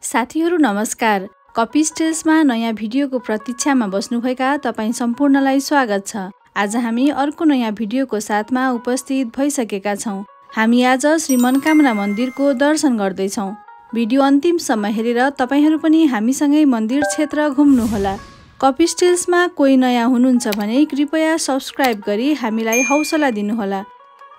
साथीहरू नमस्कार। कपी स्टेल्समा नयाँ भिडियोको प्रतीक्षामा बस्नुभएका तपाईं सम्पूर्णलाई स्वागत छ। आज हामी अर्को नयाँ भिडियोको साथमा उपस्थित भइसकेका छौं। हामी आज श्री मनकामना मन्दिरको दर्शन गर्दैछौं। भिडियो अन्तिमसम्म हेरेर तपाईहरू पनि हामीसँगै मन्दिर क्षेत्र घुम्नुहोला। कपी स्टेल्समा कोही नयाँ हुनुहुन्छ भने कृपया सब्स्क्राइब गरी हामीलाई हौसला दिनुहोला।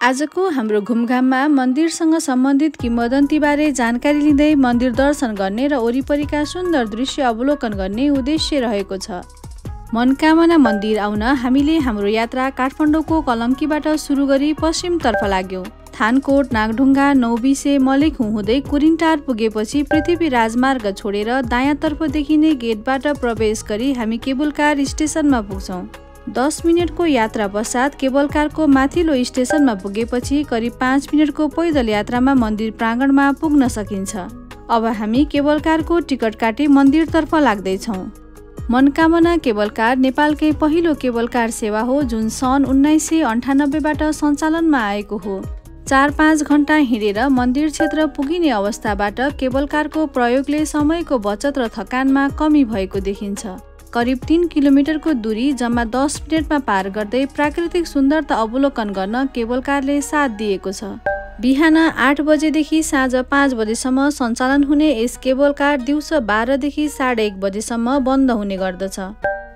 आजको हाम्रो घुमघाममा मन्दिरसँग सम्बन्धित किंवदन्तीबारे जानकारी लिँदै मन्दिर दर्शन गर्ने र वरिपरिका सुन्दर दृश्य अवलोकन गर्ने उद्देश्य रहेको छ। मनकामना मन्दिर आउन हामीले हाम्रो यात्रा काठमाडौँको कलङ्कीबाट सुरु गरी पश्चिमतर्फ लाग्यौं। थानकोट, नागढुङ्गा, नौबिसे, मलेखु हुँदै कुरिन्टार पुगेपछि पृथ्वी राजमार्ग छोडेर दायाँतर्फ देखिने गेटबाट प्रवेश गरी हामी केबल कार स्टेसनमा पुग्छौं। 10 मिनटको यात्रा पश्चात केबल कारको माथिल्लो स्टेसनमा पुगेपछि करिब 5 मिनटको पैदल यात्रामा मन्दिर प्राङ्गणमा पुग्न सकिन्छ। अब हामी केबल कारको टिकट काटी मन्दिरतर्फ लाग्दैछौँ। मनकामना केबल कार नेपालकै पहिलो केबल कार सेवा हो जुन सन् 1998बाट सञ्चालनमा आएको हो। 4-5 घण्टा हिँडेर मन्दिर क्षेत्र पुगिने अवस्थाबाट केबल कारको प्रयोगले समयको बचत र थकानमा कमी भएको देखिन्छ। करिब 3 किलोमिटरको दूरी जम्मा 10 मिनटमा पार गर्दै प्राकृतिक सुन्दरता अवलोकन गर्न केबल कारले साथ दिएको छ। बिहान 8 बजेदेखि साँझ 5 बजेसम्म सञ्चालन हुने यस केबल कार दिउँसो 12 देखि 1:30 बजेसम्म बन्द हुने गर्दछ।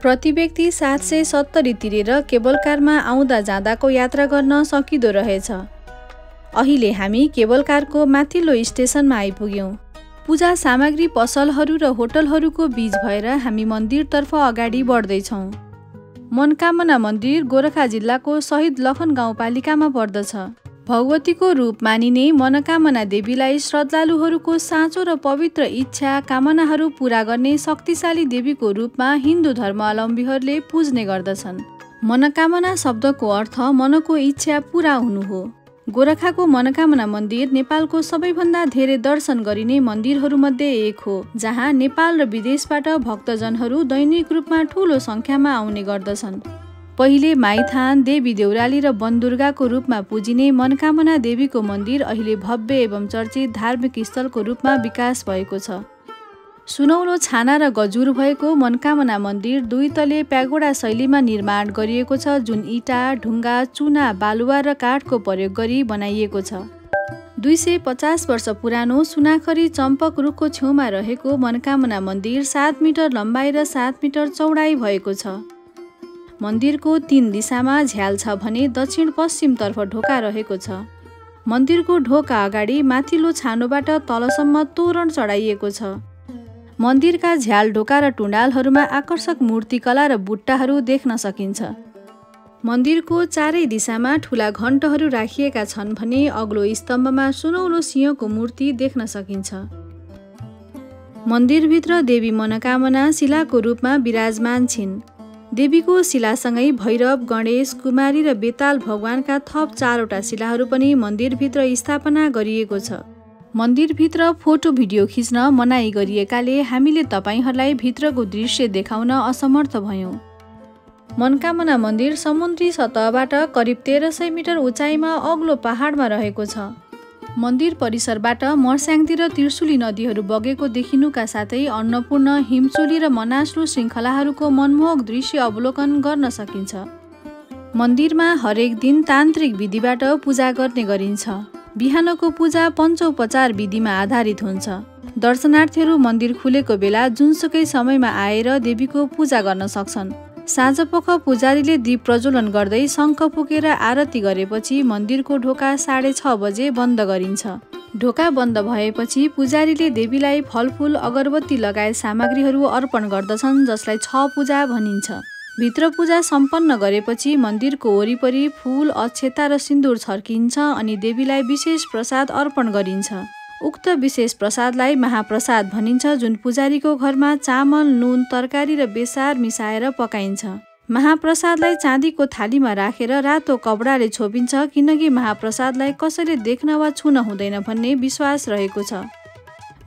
प्रति व्यक्ति 770 तिरेर केबल कारमा आउँदा जाँदाको यात्रा गर्न सकिँदो रहेछ। अहिले हामी केबल कारको माथिल्लो स्टेसनमा आइपुग्यौं। पूजा सामग्री पसलहरू र होटलहरूको बीच भएर हामी मन्दिरतर्फ अगाडि बढ्दैछौँ। मनकामना मन्दिर गोरखा जिल्लाको शहीद लखन गाउँपालिकामा पर्दछ। भगवतीको रूप मानिने मनकामना देवीलाई श्रद्धालुहरूको साँचो र पवित्र इच्छा कामनाहरू पूरा गर्ने शक्तिशाली देवीको रूपमा हिन्दू धर्मावलम्बीहरूले पुज्ने गर्दछन्। मनकामना शब्दको अर्थ मनको इच्छा पूरा हुनु हो। गोरखाको मनकामना मन्दिर नेपालको सबैभन्दा धेरै दर्शन गरिने मन्दिरहरूमध्ये एक हो, जहाँ नेपाल र विदेशबाट भक्तजनहरू दैनिक रूपमा ठूलो सङ्ख्यामा आउने गर्दछन्। पहिले माइथान, देवी देउराली र वनदुर्गाको रूपमा पूजिने मनकामना देवीको मन्दिर अहिले भव्य एवं चर्चित धार्मिक स्थलको रूपमा विकास भएको छ। सुनौलो छाना र गजुर भएको मनकामना मन्दिर 2 तले प्यागोडा शैलीमा निर्माण गरिएको छ जुन इँटा, ढुङ्गा, चुना, बालुवा र काठको प्रयोग गरी बनाइएको छ। 250 वर्ष पुरानो सुनाखरी चम्पक रुखको छेउमा रहेको मनकामना मन्दिर 7 मिटर लम्बाइ र 7 मिटर चौडाइ भएको छ। मन्दिरको 3 दिशामा झ्याल छ भने दक्षिण पश्चिमतर्फ ढोका रहेको छ। मन्दिरको ढोका अगाडि माथिल्लो छानोबाट तलसम्म तोरण चढाइएको छ। मन्दिरका झ्याल, ढोका र टुँडालहरूमा आकर्षक मूर्तिकला र बुट्टाहरू देख्न सकिन्छ। मन्दिरको चारै दिशामा ठूला घण्टहरू राखिएका छन् भने अग्लो स्तम्भमा सुनौलो सिंहको मूर्ति देख्न सकिन्छ। मन्दिरभित्र देवी मनकामना शिलाको रूपमा विराजमान छिन्। देवीको शिलासँगै भैरव, गणेश, कुमारी र बेताल भगवानका थप 4वटा शिलाहरू पनि मन्दिरभित्र स्थापना गरिएको छ। मन्दिरभित्र फोटो भिडियो खिच्न मनाई गरिएकाले हामीले तपाईहरूलाई भित्रको दृश्य देखाउन असमर्थ भयौं। मनकामना मन्दिर समुद्री सतहबाट करिब 1300 मिटर उचाइमा अग्लो पहाडमा रहेको छ। मन्दिर परिसरबाट मर्स्याङतिर त्रिशुली नदीहरू बगेको देखिनुका साथै अन्नपूर्ण, हिमचुली र मनास्लु श्रृङ्खलाहरूको मनमोहक दृश्य अवलोकन गर्न सकिन्छ। मन्दिरमा हरेक दिन तान्त्रिक विधिबाट पूजा गर्ने गरिन्छ। बिहानको पूजा पञ्चोपचार विधिमा आधारित हुन्छ। दर्शनार्थीहरू मन्दिर खुलेको बेला जुनसुकै समयमा आएर देवीको पूजा गर्न सक्छन्। साँझपख पुजारीले दीप प्रज्वलन गर्दै शङ्ख फुकेर आरती गरेपछि मन्दिरको ढोका 6:30 बजे बन्द गरिन्छ। ढोका बन्द भएपछि पुजारीले देवीलाई फलफुल, अगरबत्ती लगायत सामग्रीहरू अर्पण गर्दछन् जसलाई 6 पूजा भनिन्छ। भित्र पूजा सम्पन्न गरेपछि मन्दिरको वरिपरि फूल, अक्षता र सिन्दुर छर्किन्छ अनि देवीलाई विशेष प्रसाद अर्पण गरिन्छ। उक्त विशेष प्रसादलाई महाप्रसाद भनिन्छ जुन पुजारीको घरमा चामल, नुन, तरकारी र बेसार मिसाएर पकाइन्छ। महाप्रसादलाई चाँदीको थालीमा राखेर रातो कपडाले छोपिन्छ किनकि महाप्रसादलाई कसैले देख्न वा छुन हुँदैन भन्ने विश्वास रहेको छ।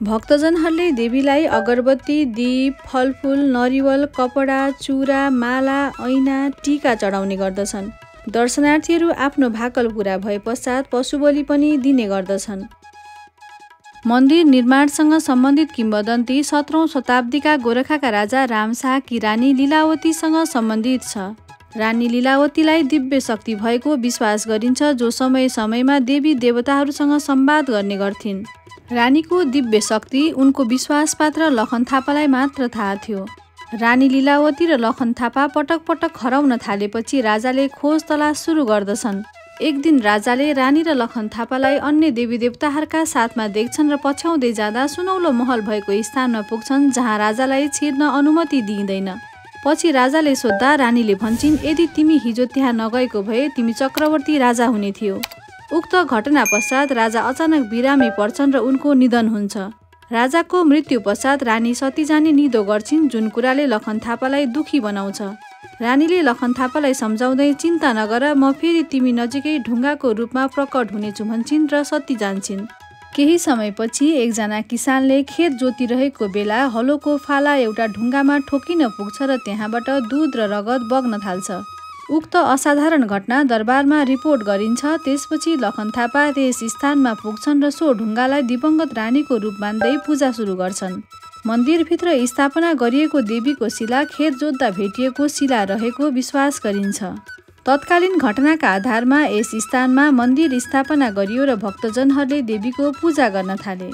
भक्तजनहरूले देवीलाई अगरबत्ती, दीप, फलफुल, नरिवल, कपडा, चुरा, माला, ऐना, टीका चढाउने गर्दछन्। दर्शनार्थीहरू आफ्नो भाकल पूरा भए पश्चात पशुबलि पनि दिने गर्दछन्। मन्दिर निर्माणसँग सम्बन्धित किम्वदन्ती 17औं शताब्दीका गोरखाका राजा रामशाहकी रानी लीलावतीसँग सम्बन्धित छ। रानी लीलावतीलाई दिव्य शक्ति भएको विश्वास गरिन्छ, जो समय समयमा देवी देवताहरूसँग संवाद गर्ने गर्थिन्। रानीको दिव्य शक्ति उनको विश्वासपात्र लखन थापालाई मात्र थाहा थियो। रानी लीलावती र लखन थापा पटक पटक हराउन थालेपछि राजाले खोज तलास सुरु गर्दछन्। एक दिन राजाले रानी र लखन थापालाई अन्य देवी देवताहरूका साथमा देख्छन् र पछ्याउँदै जाँदा सुनौलो महल भएको स्थानमा पुग्छन्, जहाँ राजालाई छिर्न अनुमति दिइँदैन। पछि राजाले सोद्धा रानीले भन्छन्, यदि तिमी हिजो त्यहाँ नगएको भए तिमी चक्रवर्ती राजा हुने थियौ। उक्त घटना पश्चात राजा अचानक बिरामी पर्छन् र उनको निधन हुन्छ। राजाको मृत्यु पश्चात रानी सती जाने निधो गर्छिन्, जुन कुराले लखन थापालाई दुखी बनाउँछ। रानीले लखन थापालाई सम्झाउँदै चिन्ता नगर, म फेरि तिमी नजिकै ढुङ्गाको रूपमा प्रकट हुनेछु भन्छन् र सती जान्छन्। केही समयपछि एकजना किसानले खेत जोतिरहेको बेला हलोको फाला एउटा ढुङ्गामा ठोकिन पुग्छ र त्यहाँबाट दूध र रगत बग्न थाल्छ। उक्त असाधारण घटना दरबारमा रिपोर्ट गरिन्छ। त्यसपछि लखन थापा त्यस स्थानमा पुग्छन् र सो ढुङ्गालाई दिवंगत रानीको रूप मान्दै पूजा सुरु गर्छन्। मन्दिरभित्र स्थापना गरिएको देवीको शिला खेत जोत्दा भेटिएको शिला रहेको विश्वास गरिन्छ। तत्कालीन घटनाका आधारमा यस स्थानमा मन्दिर स्थापना गरियो र भक्तजनहरूले देवीको पूजा गर्न थाले।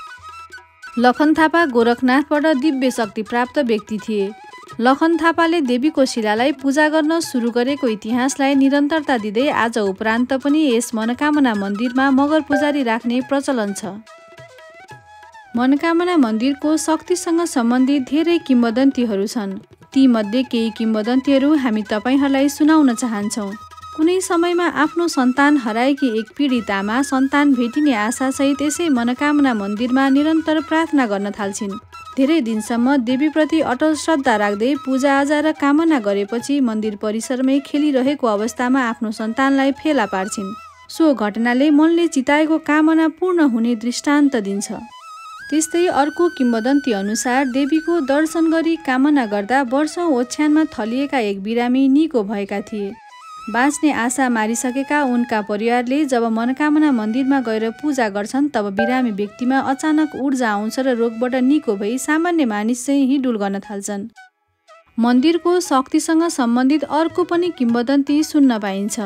लखन थापा गोरखनाथबाट दिव्य शक्ति प्राप्त व्यक्ति थिए। लखन थापाले देवीको शिलालाई पूजा गर्न सुरु गरेको इतिहासलाई निरन्तरता दिँदै आज उपरान्त पनि यस मनोकामना मन्दिरमा मगर पुजारी राख्ने प्रचलन छ। मनोकामना मन्दिरको शक्तिसँग सम्बन्धित धेरै किम्वदन्तीहरू छन्। तीमध्ये केही किम्वदन्तीहरू हामी तपाईहरूलाई सुनाउन चाहन्छौँ। कुनै समयमा आफ्नो सन्तान हराएकी एक पीडित आमा सन्तान भेटिने आशासहित यसै मनोकामना मन्दिरमा निरन्तर प्रार्थना गर्न थाल्छिन्। धेरै दिनसम्म देवीप्रति अटल श्रद्धा राख्दै पूजाआजा र कामना गरेपछि मन्दिर परिसरमै खेलिरहेको अवस्थामा आफ्नो सन्तानलाई फेला पार्छिन्। सो घटनाले मनले चिताएको कामना पूर्ण हुने दृष्टान्त दिन्छ। त्यस्तै अर्को किम्वदन्ती अनुसार देवीको दर्शन गरी कामना गर्दा वर्षौं ओछ्यानमा थलिएका एक बिरामी निको भएका थिए। बाँच्ने आशा मारिसकेका उनका परिवारले जब मनोकामना मन्दिरमा गएर पूजा गर्छन्, तब बिरामी व्यक्तिमा अचानक ऊर्जा आउँछ र रोगबाट निको भई सामान्य मानिस चाहिँ हिँडुल गर्न थाल्छन्। मन्दिरको शक्तिसँग सम्बन्धित अर्को पनि किम्वदन्ती सुन्न पाइन्छ।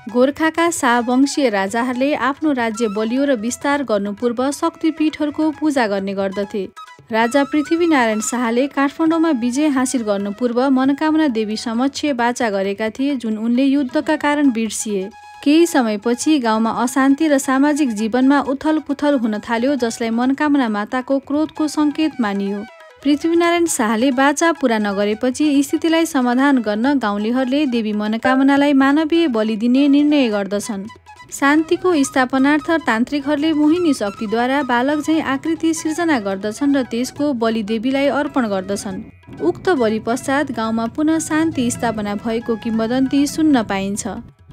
गोर्खाका शाहवंशीय राजाहरूले आफ्नो राज्य बलियो र विस्तार गर्नु पूर्व शक्तिपीठहरूको पूजा गर्ने गर्दथे। राजा पृथ्वीनारायण शाहले काठमाडौँमा विजय हासिल गर्नु पूर्व मनोकामना देवी समक्ष वाचा गरेका थिए, जुन उनले युद्धका कारण बिर्सिए। केही समयपछि गाउँमा अशान्ति र सामाजिक जीवनमा उथलपुथल हुन थाल्यो, जसलाई मनोकामना माताको क्रोधको सङ्केत मानियो। पृथ्वीनारायण शाहले वाचा पूरा नगरेपछि स्थितिलाई समाधान गर्न गाउँलेहरूले देवी मनोकामनालाई मानवीय बलि दिने निर्णय गर्दछन्। शान्तिको स्थापनार्थ तान्त्रिकहरूले मोहिनी शक्तिद्वारा बालक झैँ आकृति सिर्जना गर्दछन् र त्यसको बलि देवीलाई अर्पण गर्दछन्। उक्त बलि पश्चात गाउँमा पुनः शान्ति स्थापना भएको किम्वदन्ती सुन्न पाइन्छ।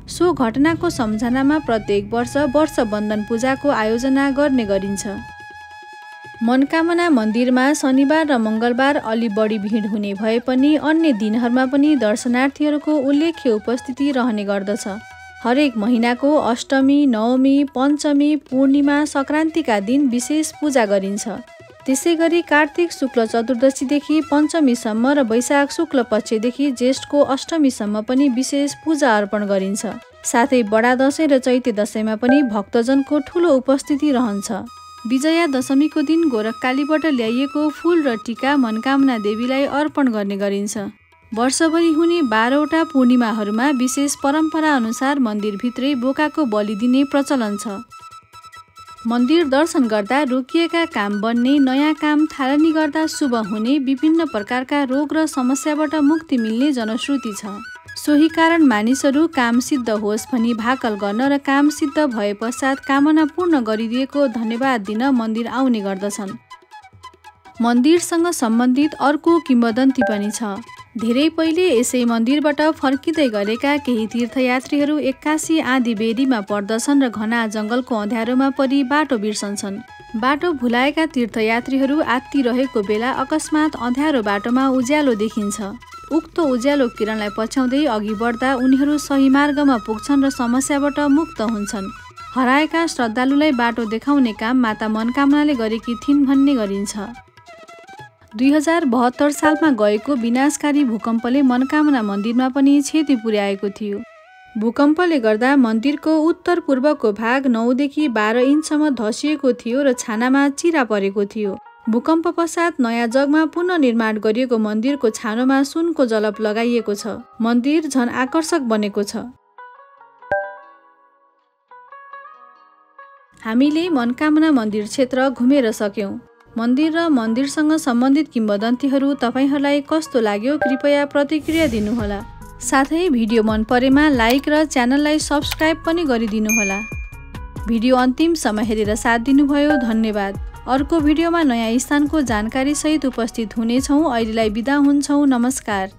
सो घटनाको सम्झनामा प्रत्येक वर्ष बन्धन पूजाको आयोजना गर्ने गरिन्छ। मनोकामना मन्दिरमा शनिबार र मङ्गलबार अलि बढी भिड हुने भए पनि अन्य दिनहरूमा पनि दर्शनार्थीहरूको उल्लेख्य उपस्थिति रहने गर्दछ। हरेक महिनाको अष्टमी, नवमी, पञ्चमी, पूर्णिमा, सङ्क्रान्तिका दिन विशेष पूजा गरिन्छ। त्यसैगरी कार्तिक शुक्ल चतुर्दशीदेखि पञ्चमीसम्म र वैशाख शुक्ल पक्षदेखि ज्येष्ठको अष्टमीसम्म पनि विशेष पूजा अर्पण गरिन्छ। साथै बडा दशैँ र चैते दशैँमा पनि भक्तजनको ठुलो उपस्थिति रहन्छ। विजया दशमीको दिन गोरखकालीबाट ल्याइएको फूल र टीका मनोकामना देवीलाई अर्पण गर्ने गरिन्छ। वर्षभरि हुने 12वटा पूर्णिमाहरूमा विशेष परम्परा अनुसार मन्दिरभित्रै बोकाको बलि दिने प्रचलन छ। मन्दिर दर्शन गर्दा रोकिएका काम बन्ने, नयाँ काम थालनी गर्दा शुभ हुने, विभिन्न प्रकारका रोग र समस्याबाट मुक्ति मिल्ने जनश्रुति छ। सोही कारण मानिसहरू काम सिद्ध होस् भनी भाकल गर्न र काम सिद्ध भए पश्चात कामना पूर्ण गरिदिएको धन्यवाद दिन मन्दिर आउने गर्दछन्। मन्दिरसँग सम्बन्धित अर्को किम्वदन्ती पनि छ। धेरै पहिले यसै मन्दिरबाट फर्किँदै गरेका केही तीर्थयात्रीहरू एक्कासी आँधी बेरीमा पर्दछन् र घना जङ्गलको अँध्यारोमा परि बाटो बिर्सन्छन्। बाटो भुलाएका तीर्थयात्रीहरू आत्तिरहेको बेला अकस्मात अँध्यारो बाटोमा उज्यालो देखिन्छ। उक्त उज्यालो किरणलाई पछ्याउँदै अघि बढ्दा उनीहरू सही मार्गमा पुग्छन् र समस्याबाट मुक्त हुन्छन्। हराएका श्रद्धालुलाई बाटो देखाउने काम माता मनकामनाले गरेकी थिइन् भन्ने गरिन्छ। 2072 सालमा गएको विनाशकारी भूकम्पले मनकामना मन्दिरमा पनि क्षति पुर्याएको थियो। भूकम्पले गर्दा मन्दिरको उत्तर पूर्वको भाग 9 देखि 12 इन्चसम्म धसिएको थियो र छानामा चिरा परेको थियो। भूकम्प पश्चात नयाँ जगमा पुनर्निर्माण गरिएको मन्दिरको छानोमा सुनको जलप लगाइएको छ। मन्दिर झन आकर्षक बनेको छ। हामीले मनकामना मन्दिर क्षेत्र घुमेर सक्यौं। मन्दिर र मन्दिरसँग सम्बन्धित किम्वदन्तीहरू तपाईहरूलाई कस्तो लाग्यो कृपया प्रतिक्रिया दिनुहोला। साथै भिडियो मन परेमा लाइक र च्यानललाई सब्स्क्राइब पनि गरिदिनुहोला। भिडियो अन्तिमसम्म हेरेर साथ दिनुभयो धन्यवाद। अर्को भिडियोमा नयाँ स्थानको जानकारी सहित उपस्थित हुनेछौँ। अहिलेलाई बिदा हुन्छौँ। नमस्कार।